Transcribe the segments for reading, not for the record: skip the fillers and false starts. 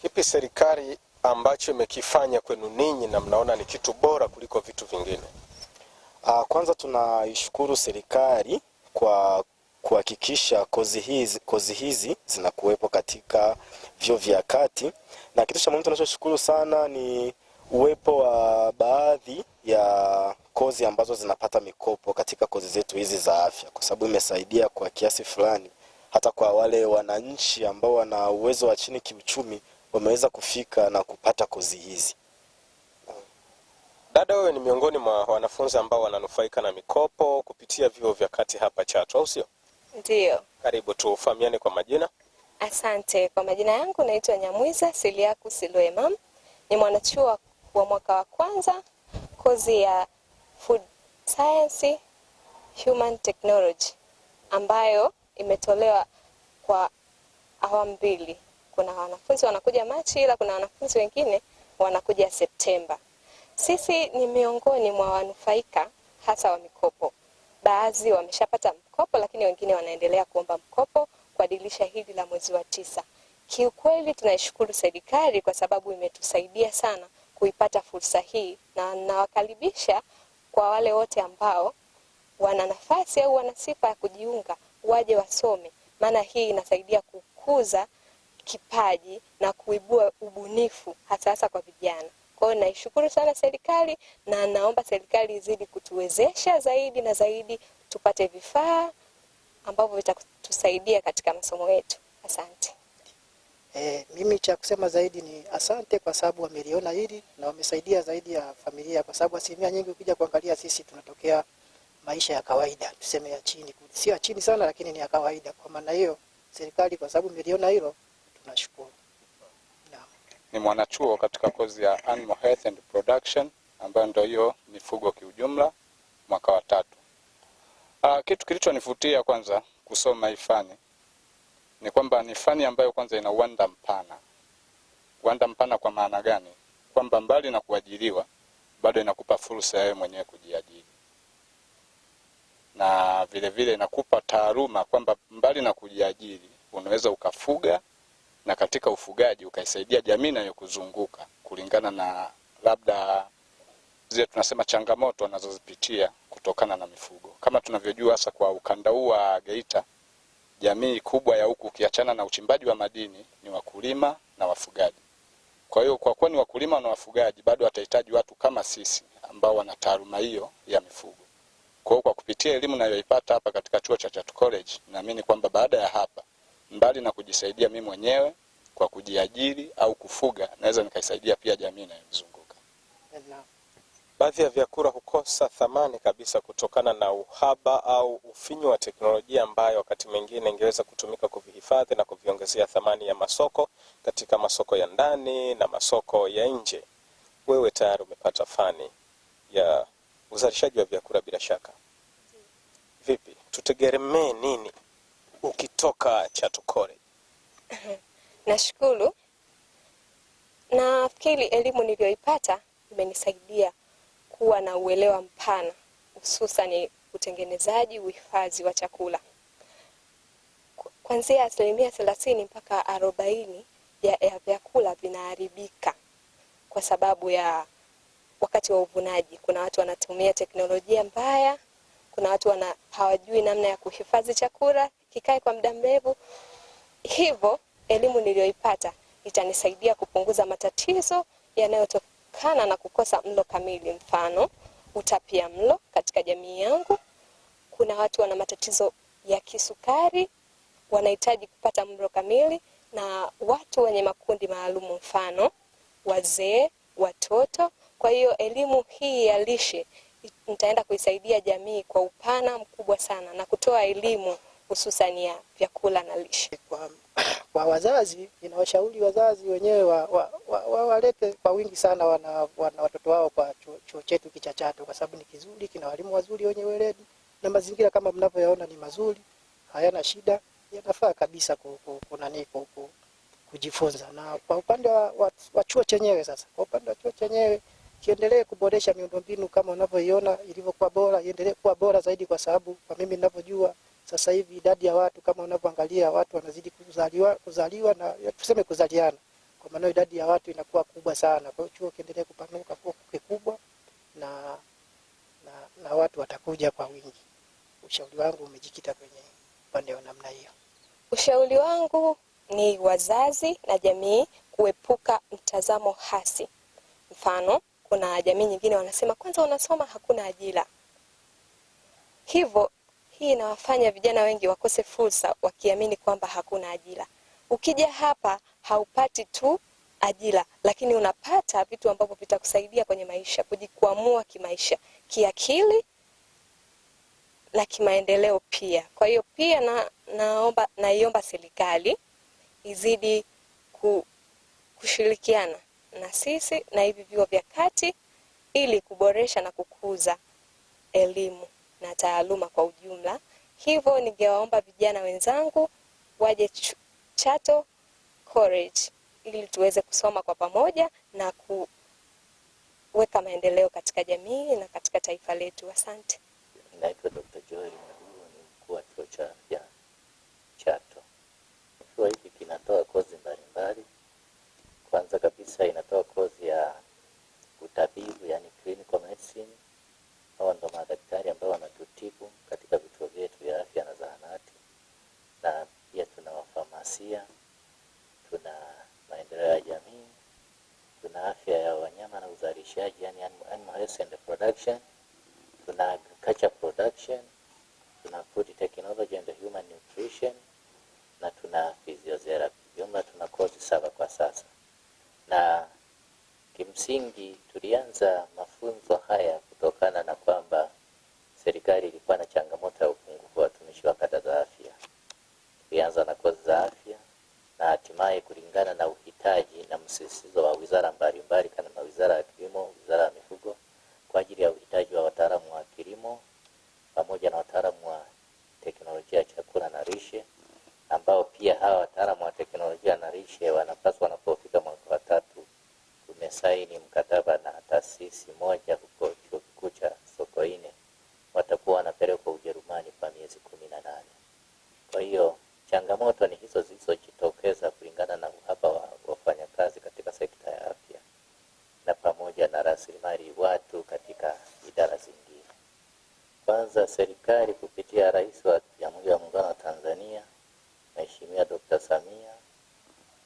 Kipi serikali ambacho imekifanya kwenu ninyi na mnaona ni kitu bora kuliko vitu vingine? Kwanza tunaishukuru serikali kwa kuhakikisha kozi hizi zinakuwepo katika vyuo vya kati, na kitu cha muhimu tunachoshukuru sana ni uwepo wa baadhi ya kozi ambazo zinapata mikopo katika kozi zetu hizi za afya, kwa sababu imesaidia kwa kiasi fulani hata kwa wale wananchi ambao wana uwezo wa chini kiuchumi wameweza kufika na kupata kozi hizi. Dada, wewe ni miongoni mwa wanafunzi ambao wananufaika na mikopo kupitia vyuo vya kati hapa Chato, au sio? Ndiyo. Karibu, tufahamiane kwa majina. Asante. Kwa majina yangu naitwa Nyamwiza Siliaku Silwema, ni mwanachuo wa mwaka wa kwanza, kozi ya Food Science Human Technology ambayo imetolewa kwa awamu mbili. Kuna wanafunzi wanakuja Machi, ila kuna wanafunzi wengine wanakuja Septemba. Sisi ni miongoni mwa wanufaika hasa wa mikopo. Baadhi wameshapata mkopo, lakini wengine wanaendelea kuomba mkopo kwa dirisha hili la mwezi wa 9. Kiukweli tunaishukuru serikali kwa sababu imetusaidia sana kuipata fursa hii, na nawakaribisha kwa wale wote ambao wana nafasi au wana sifa ya kujiunga waje wasome, maana hii inasaidia kukuza kipaji na kuibua ubunifu hasa hasa kwa vijana. Kwa hiyo naishukuru sana serikali na naomba serikali izidi kutuwezesha zaidi na zaidi, tupate vifaa ambavyo vitatusaidia katika masomo yetu. Asante. Mimi cha kusema zaidi ni asante kwa sababu wameliona hili na wamesaidia zaidi ya familia, kwa sababu asilimia nyingi ukija kuangalia sisi tunatokea maisha ya kawaida, tuseme ya chini, sio ya chini sana, lakini ni ya kawaida. Kwa maana hiyo serikali kwa sababu imeliona hilo, tunashukuru. Naam. Ni mwanachuo katika kozi ya Animal Health and Production ambayo ndio hiyo mifugo kiujumla, mwaka wa 3. Kitu kilichonivutia kwanza kusoma hii fani ni kwamba ni fani ambayo kwanza ina uwanda mpana. Uwanda mpana kwa maana gani? Kwamba mbali na kuajiriwa, bado inakupa fursa ya wewe mwenyewe kujiajiri, na vile vile inakupa taaluma kwamba mbali na kujiajiri unaweza ukafuga, na katika ufugaji ukaisaidia jamii inayokuzunguka kulingana na labda zile tunasema changamoto wanazozipitia kutokana na mifugo. Kama tunavyojua, hasa kwa ukanda huu wa Geita, jamii kubwa ya huku ukiachana na uchimbaji wa madini ni wakulima na wafugaji. Kwa hiyo kwa kuwa ni wakulima na wafugaji, bado watahitaji watu kama sisi ambao wana taaluma hiyo ya mifugo. Kwa hiyo kwa kupitia elimu nayoipata hapa katika chuo cha Chato College, naamini kwamba baada ya hapa, mbali na kujisaidia mimi mwenyewe kwa kujiajiri au kufuga, naweza nikaisaidia pia jamii inayonizunguka. Naam. Baadhi ya vyakula hukosa thamani kabisa kutokana na uhaba au ufinyu wa teknolojia ambayo wakati mwingine ingeweza kutumika kuvihifadhi na kuviongezea thamani ya masoko katika masoko ya ndani na masoko ya nje. Wewe tayari umepata fani ya uzalishaji wa vyakula bila shaka. Vipi, tutegemee nini ukitoka Chato College? Nashukuru. Nafikiri elimu niliyoipata imenisaidia kuwa na uelewa mpana, hususan utengenezaji, uhifadhi wa chakula. Kuanzia 30% mpaka 40 ya vyakula vinaharibika kwa sababu ya wakati wa uvunaji. Kuna watu wanatumia teknolojia mbaya, kuna watu hawajui namna ya kuhifadhi chakula kikae kwa muda mrefu. Hivyo elimu niliyoipata itanisaidia kupunguza matatizo yanayotokana na kukosa mlo kamili, mfano utapia mlo katika jamii yangu. Kuna watu wana matatizo ya kisukari wanahitaji kupata mlo kamili, na watu wenye makundi maalum, mfano wazee, watoto. Kwa hiyo elimu hii ya lishe nitaenda kuisaidia jamii kwa upana mkubwa sana na kutoa elimu hususan ya vyakula na lishe. Kwa wazazi, ninawashauri wazazi wenyewe walete kwa wingi sana wana watoto wao kwa chuo chetu hiki cha Chato, kwa sababu ni kizuri, kina walimu wazuri wenye weledi na mazingira kama mnavyoyaona ni mazuri, hayana shida, yanafaa kabisa kujifunza. Na kwa upande wa chuo chenyewe sasa, kwa upande wa chuo chenyewe kiendelee kuboresha miundombinu kama unavyoiona ilivyokuwa bora, iendelee kuwa bora zaidi, kwa sababu kwa mimi ninavyojua sasa hivi idadi ya watu kama unavyoangalia watu wanazidi kuzaliwa na tuseme kuzaliana. Kwa maana idadi ya watu inakuwa kubwa sana. Kwa hiyo chuo kiendelee kupanuka kuwa kikubwa na watu watakuja kwa wingi. Ushauri wangu umejikita kwenye upande wa namna hiyo. Ushauri wangu ni wazazi na jamii kuepuka mtazamo hasi. Mfano, kuna jamii nyingine wanasema kwanza unasoma hakuna ajira. Hivyo hii inawafanya vijana wengi wakose fursa wakiamini kwamba hakuna ajira. Ukija hapa haupati tu ajira, lakini unapata vitu ambavyo vitakusaidia kwenye maisha, kujikwamua kimaisha, kiakili na kimaendeleo pia. Kwa hiyo pia naiomba serikali izidi kushirikiana na sisi na hivi vyuo vya kati ili kuboresha na kukuza elimu na taaluma kwa ujumla. Hivyo ningewaomba vijana wenzangu waje Chato College ili tuweze kusoma kwa pamoja na kuweka maendeleo katika jamii na katika taifa letu. Asante. Naitwa Dr. Joel Mwigulu, ni mkuu wa chuo cha afya Chato. Chuo hiki kinatoa kozi mbalimbali. Kwanza kabisa inatoa kozi ya utabibu, yani clinical medicine. Hawa ndo madaktari ambao wanatutibu katika vituo vyetu vya afya na zahanati, na pia tuna wafamasia, tuna maendeleo ya jamii, tuna afya ya wanyama na uzalishaji, yani animal health and production, tuna agriculture production, tuna food technology and human nutrition na tuna physiotherapy. Jumla tuna kozi 7 kwa sasa, na kimsingi tulianza mafunzo haya kutokana na kwamba serikali ilikuwa na changamoto ya upungufu wa watumishi wa kata za afya. Tulianza na kozi za afya na hatimaye kulingana na uhitaji na msisitizo wa wizara mbalimbali kama wizara ya kilimo, wizara ya mifugo kwa ajili ya uhitaji wa wataalamu wa kilimo pamoja na wataalamu wa teknolojia ya chakula na lishe, ambao pia hawa wataalamu wa teknolojia na lishe wanapaswa wanapofika mwaka wa 3, tumesaini mkataba na taasisi moja huko chuo kikuu cha Sokoine, watakuwa wanapelekwa Ujerumani kwa miezi 18. Kwa hiyo changamoto ni hizo zilizojitokeza kulingana na uhaba wa wafanyakazi katika sekta ya afya na pamoja na rasilimali watu katika idara zingine. Kwanza serikali kupitia Rais wa Jamhuri ya Muungano wa Tanzania Mheshimiwa Dr. Samia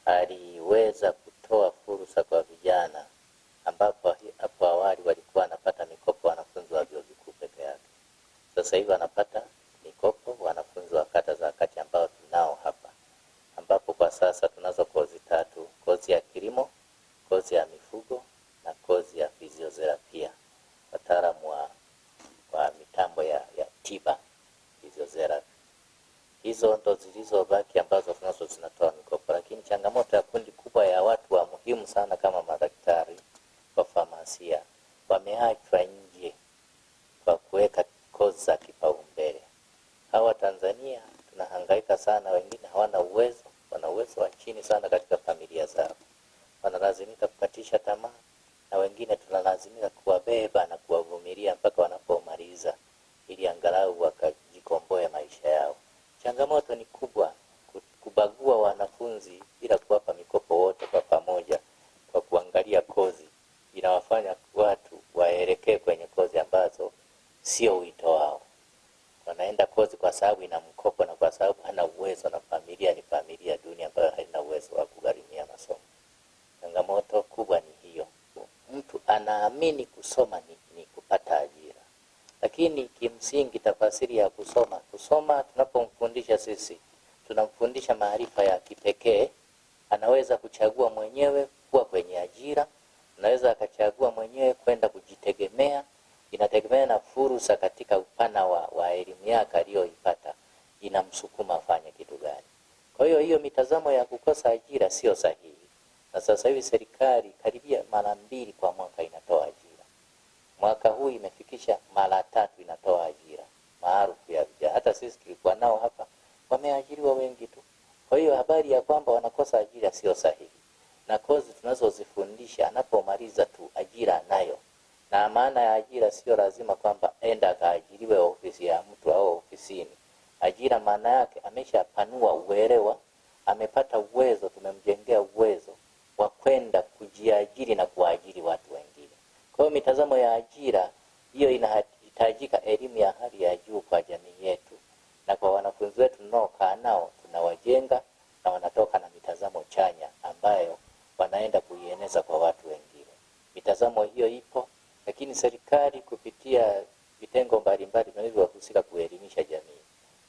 aliweza kutoa fursa kwa vijana, ambapo hapo awali walikuwa wanapata mikopo wanafunzi wa vyuo vikuu peke yake. Sasa hivi wanapata mikopo wanafunzi wa kata za kati ambao tunao hapa, ambapo kwa sasa tunazo kozi 3, kozi ya kilimo, kozi ya mifugo na kozi ya physiotherapia, wataalamu wa mitambo ya tiba physiotherapy. Hizo ndo zilizobaki ambazo tunazo zinatoa mikopo, lakini changamoto ya kundi kubwa ya watu wa muhimu sana kama madaktari wa famasia wameachwa nje kwa kuweka kozi za kipaumbele. Hawa Tanzania tunahangaika sana, wengine hawana uwezo, wana uwezo wa chini sana katika familia zao, wanalazimika kukatisha tamaa, na wengine tunalazimika kuwabeba na kuwavumilia mpaka wanapomaliza ili angalau wakajikomboe maisha yao. Changamoto ni kubwa kubagua wanafunzi bila kuwapa mikopo wote kwa pamoja, kwa kuangalia kozi inawafanya watu waelekee kwenye kozi ambazo sio wito wao. Wanaenda kozi kwa sababu ina mkopo na kwa sababu hana uwezo, na familia ni familia duni ambayo haina uwezo wa kugharimia masomo. Changamoto kubwa ni hiyo. Mtu anaamini kusoma ni kupata ajira, lakini kimsingi tafasiri ya kusoma tunapomfundisha sisi tunamfundisha maarifa ya kipekee. Anaweza kuchagua mwenyewe kuwa kwenye ajira, anaweza akachagua mwenyewe kwenda kujitegemea. Inategemea na fursa katika upana wa elimu yake aliyoipata inamsukuma afanye kitu gani. Kwa hiyo hiyo mitazamo ya kukosa ajira sio sahihi. Na sasa hivi serikali karibia mara 2 kwa mwaka inatoa ajira. Mwaka huu imefikisha mara 3 inatoa ajira maarufu ya vijana. Hata sisi tulikuwa nao hapa wameajiriwa wengi tu. Kwa hiyo habari ya kwamba wanakosa ajira sio sahihi. Na kozi tunazozifundisha anapomaliza tu ajira anayo. Na maana ya ajira sio lazima kwamba enda akaajiriwe ofisi ya mtu au ofisini. Ajira maana yake ameshapanua uelewa, amepata uwezo, tumemjengea uwezo wa kwenda kujiajiri na kuwaajiri watu wengine. Kwa hiyo mitazamo ya ajira hiyo inahitajika elimu ya hali ya juu kwa jamii yetu na kwa wanafunzi wetu tunaokaa nao, tunawajenga na wanatoka na mitazamo chanya ambayo wanaenda kuieneza kwa watu wengine. Mitazamo hiyo ipo, lakini serikali kupitia vitengo mbalimbali vinavyohusika kuelimisha jamii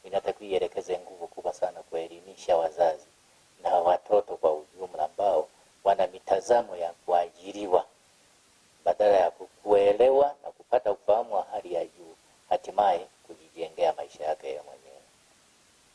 inatakiwa ielekeze nguvu kubwa sana kuelimisha wazazi na watoto kwa ujumla ambao wana mitazamo ya